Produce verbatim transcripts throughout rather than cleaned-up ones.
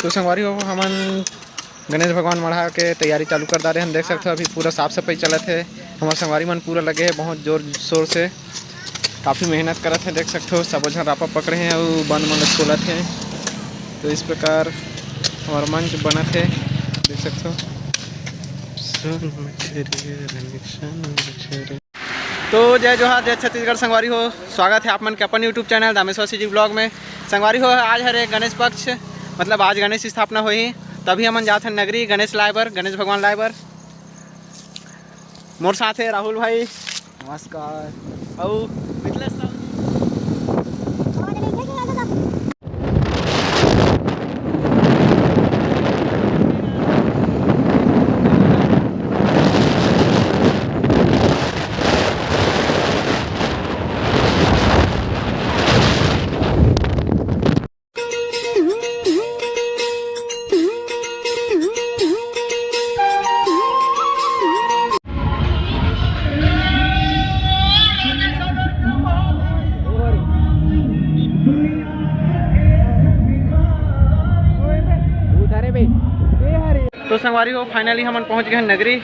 तो संगवारी हो, हमन गणेश भगवान मढ़ा के तैयारी चालू कर डारे हन। देख सकथो, अभी पूरा साफ सफाई चलत हे। हमर संगवारी मन पूरा लगे हे बहुत जोर शोर से, काफ़ी मेहनत करत हे। देख सकथो, सबो झन रापा पकड़े हे अउ बन मन ल खोलत हे। तो इस प्रकार हमर मंच बनत हे, देख सकथो। तो जय जोहार, जय छत्तीसगढ़ संगवारी हो, स्वागत है आप मन के अपन YouTube channel Dameshwar CG blog में। संगवारी हो, आज हरे गणेश पक्ष, मतलब आज गणेश स्थापना होही, तभी हमन जात हन नगरी गणेश लाए बर, गणेश भगवान लाए बर। मोर साथ है राहुल भाई। नमस्कार। अउ मिथिलेश साहू। तो संगवारी हो, finally हमन पहुंच गए हैं नगरी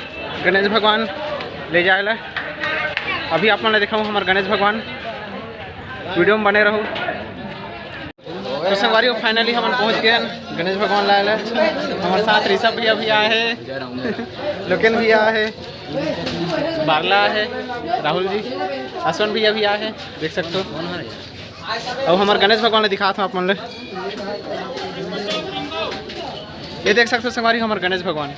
गणेश भगवान ले जाए ला। अभी आप मन ला दिखाऊं हमर गणेश भगवान, वीडियो में बने रहो। तो संगवारी हो, finally हमन पहुंच गए हैं गणेश भगवान लाए ला। हमर साथ ऋषभ भैया भी आए हैं, लोकेन भैया आए हैं, बारला आए हैं, राहुल जी, अश्वन भैया भी आए हैं, देख सकते हो। अब हमर गणेश भगवान ला दिखात हूँ आप मन ले। ये देख सकते हो संगवारी, हमर गणेश भगवान।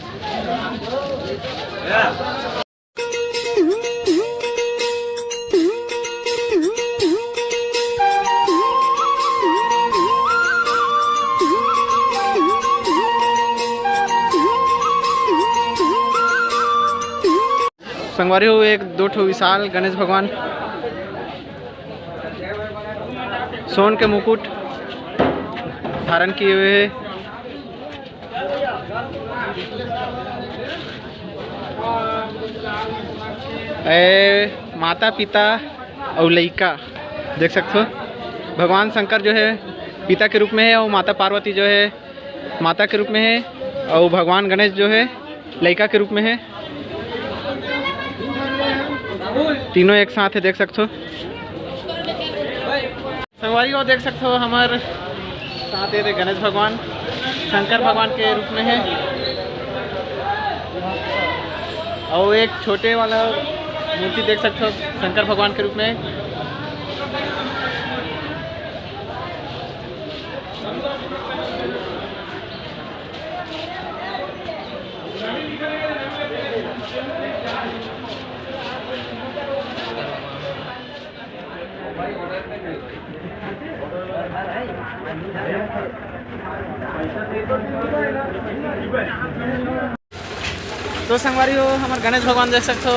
संगवारी हो, एक दो ठो विशाल गणेश भगवान, सोन के मुकुट धारण किए हुए हैं। ए, माता पिता अउ लइका देख सकथो। भगवान शंकर जो है पिता के रूप में है और माता पार्वती जो है माता के रूप में है और भगवान गणेश जो है लइका के रूप में है। तीनों एक साथ है, देख सकथो। संगवारी हो, देख सकथो हमर साथ ये दे गणेश भगवान शंकर भगवान के रूप में है और एक छोटे वाला मूर्ति देख सकथो शंकर भगवान के रूप में। तो संगवारी हो, हमर गणेश भगवान देख सकथो,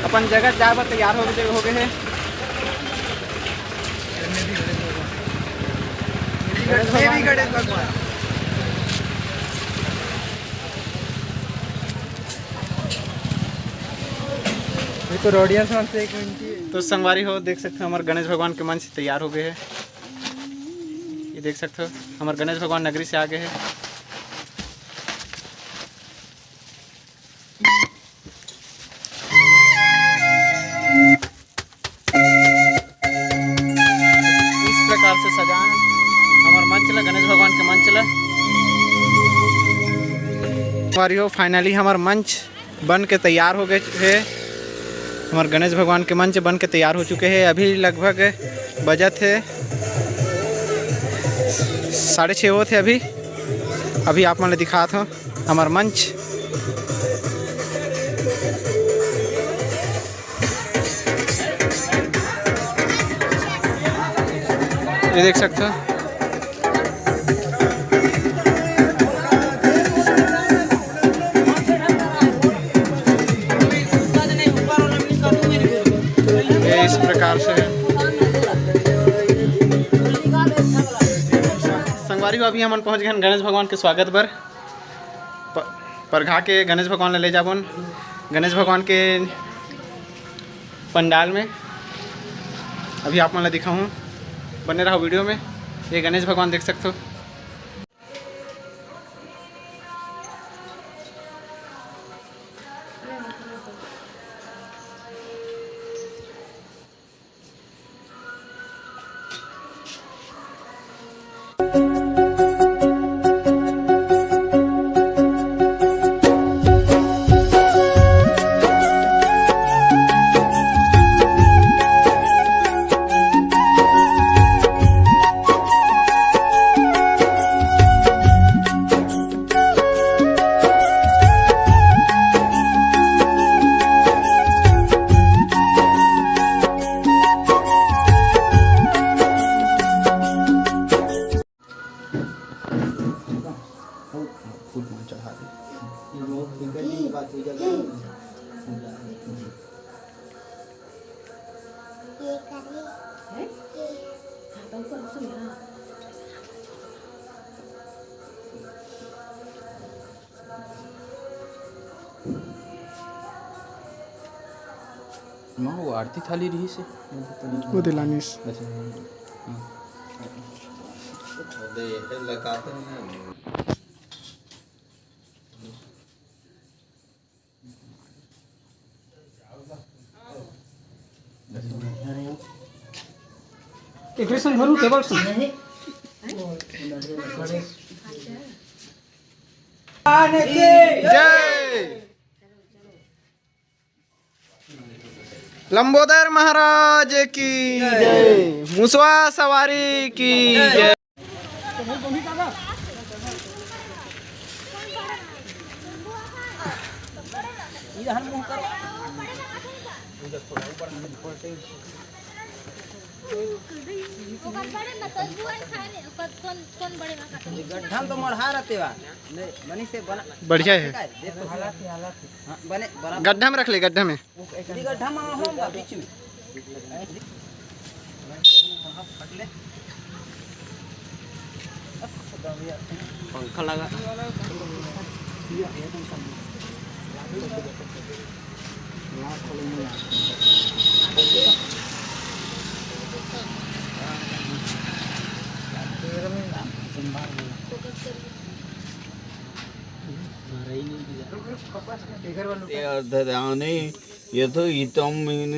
अपन जगह जाए बर तैयार हो गए, हो गए हे। गणेश भगवान। ये तो ऑडियंस मन से एक मिनट। तो संगवारी हो, देख सकते हो हमर गणेश भगवान के मंच तैयार हो गए हे। ये देख सकते हो हमर गणेश भगवान नगरी से आ गए हे। इस प्रकार से सजाए हे हमर मंच ला, गणेश भगवान के मंच ला। संगवारी हो, finally हमर मंच बन के तैयार हो गए हे। हमर गणेश भगवान के मंच बन के तैयार हो चुके हे। अभी लगभग बजत हे साढ़े छः होत हे। अभी, अभी आप मन ल दिखात हो हमर मंच। ये देख सकते हो। ये इस प्रकार से है। संगवारी हो, अभी हमन पहुंच गए हैं गणेश भगवान के स्वागत बर। प-, परघा के गणेश भगवान ला ले जाबोन। गणेश भगवान के पंडाल में अभी आप मन ला दिखाहूँ, बने रहो वीडियो में। ये गणेश भगवान देख सकते हो। फूल मान चढ़ा दे। माँ, वो आरती थाली रही से? वो दे लानिस। अच्छा, हाँ, हाँ। एकरे संग धरू, टेबल संग। जय। लंबोदर महाराज की जय, मुसवा सवारी की जय। गड्ढा में तो मढ़ा रहते बा। नहीं, बनी से बना। बढ़िया है। हाँ, बने, बराबर। गड्ढा में रख ले, गड्ढा में। गड्ढा में हो, बीच में। पंखा लगा। ते अर्धदाने यथोहितं मेन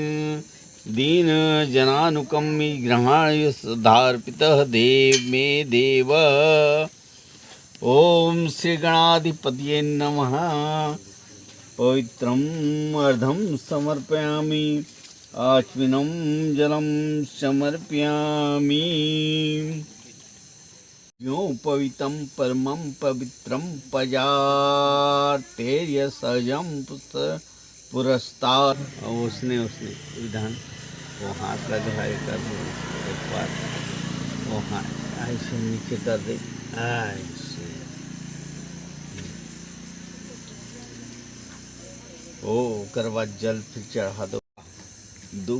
दीनजनानुकम्पी गृहाण सदार्पितः देव मे देव। ओम श्री गणाधिपतये नमः। पवित्रम अर्धम समर्पयामि, आचमनीयं जलं समर्पयामि। यो पवित्रं परमं पवित्रं प्रजातेर्यसजं पुस-, पुरस्तात्। और उसने, उसने विधान वो हाथ लगा है कर एक बार वो हाथ ऐसे नीचे कर दे, ऐसे। ओ, ओकर बाद जल फिर चढ़ा दो। दू,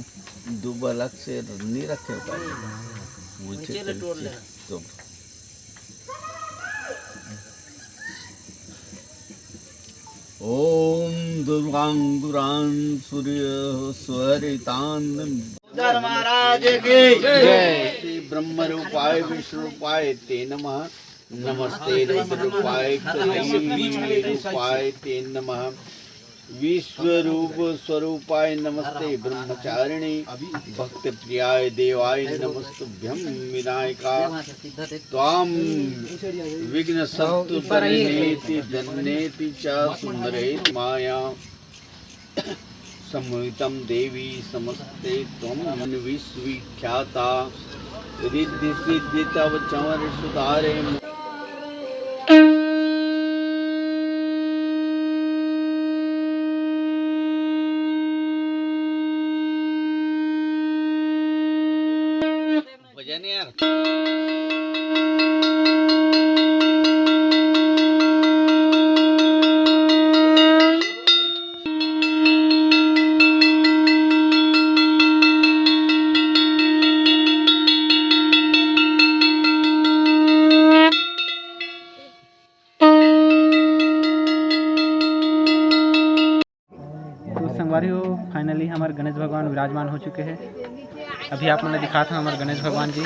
दू बलक से नहीं रखे हो पाए। मुझे नीचे ले तोड़ ले। तो ओम दुर्गां दुरां सूर्य स्वरितान। उधर महाराज की जय। ब्रह्म रूपाय विष्णु रूपाय ते नमः। नमस्ते रुद्र रूपाय करीम रूपाय ते नमः। विश्वरूप स्वरूपाय नमस्ते ब्रह्मचारिणी भक्त प्रियाय देवाय नमस्तुभ्यं विनायका त्वां विघ्नहर्तुं दन्नेति दन्नेति च स्मरेत् माया सम्मोहितं देवी समस्ते त्वं विश्वविख्याता रिद्धि सिद्धि तव चमर सुधारे। भजन यार। संगवारी हो, finally हमर गणेश भगवान विराजमान हो चुके हे। अभी आप मन ल दिखात हंव हमर गणेश भगवान जी।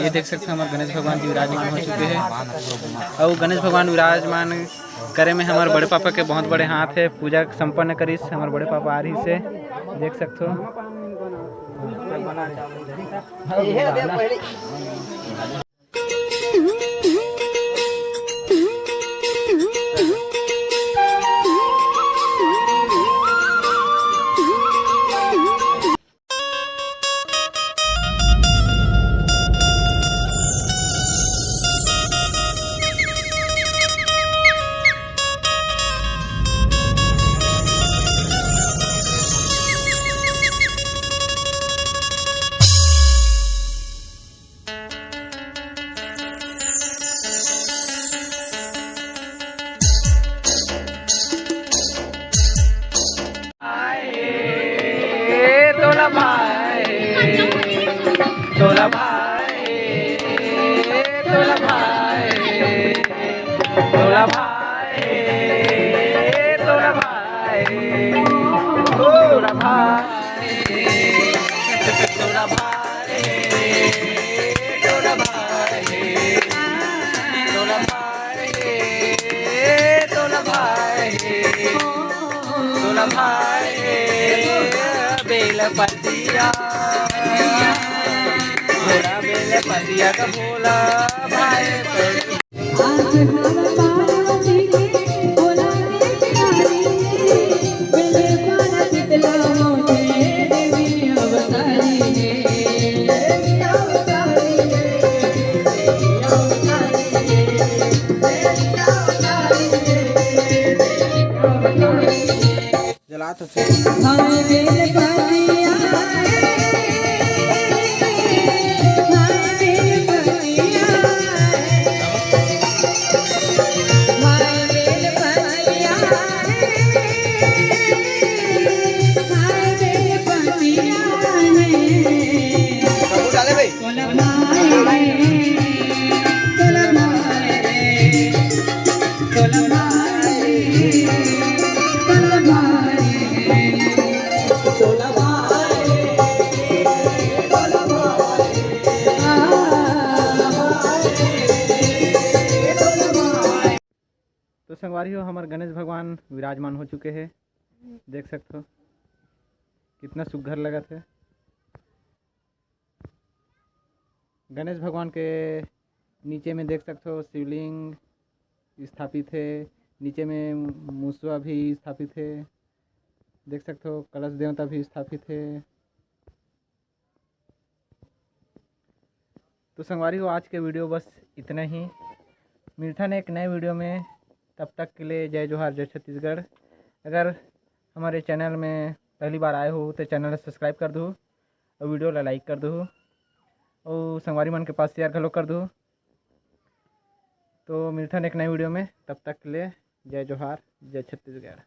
ये देख सकते हो, हमर गणेश भगवान जी विराजमान हो चुके हे। अउ गणेश भगवान विराजमान करे में हमर बड़े पापा के बहुत बड़े हाथ हे। पूजा संपन्न करिस हमर बड़े पापा आ रहिस हे, देख सकते हो। जलात होथे। तो संगवारी हो, हमर गणेश भगवान विराजमान हो चुके हे, देख सकथो कितना सुग्घर लगत हे। गणेश भगवान के नीचे में देख सकथो शिवलिंग स्थापित हे, नीचे में मुसवा भी स्थापित हे, देख सकथो कलश देवता भी स्थापित हे। तो संगवारी हो, आज के वीडियो बस इतना ही। मिलथन एक नए वीडियो में, तब तक के लिए जय जोहार, जय छत्तीसगढ़। अगर हमारे चैनल में पहली बार आए हो तो चैनल सब्सक्राइब कर दो और वीडियो ला लाइक कर दो और संगवारी मन के पास शेयर घलो कर दो। तो मिलथन एक नए वीडियो में, तब तक के लिए जय जोहार, जय छत्तीसगढ़।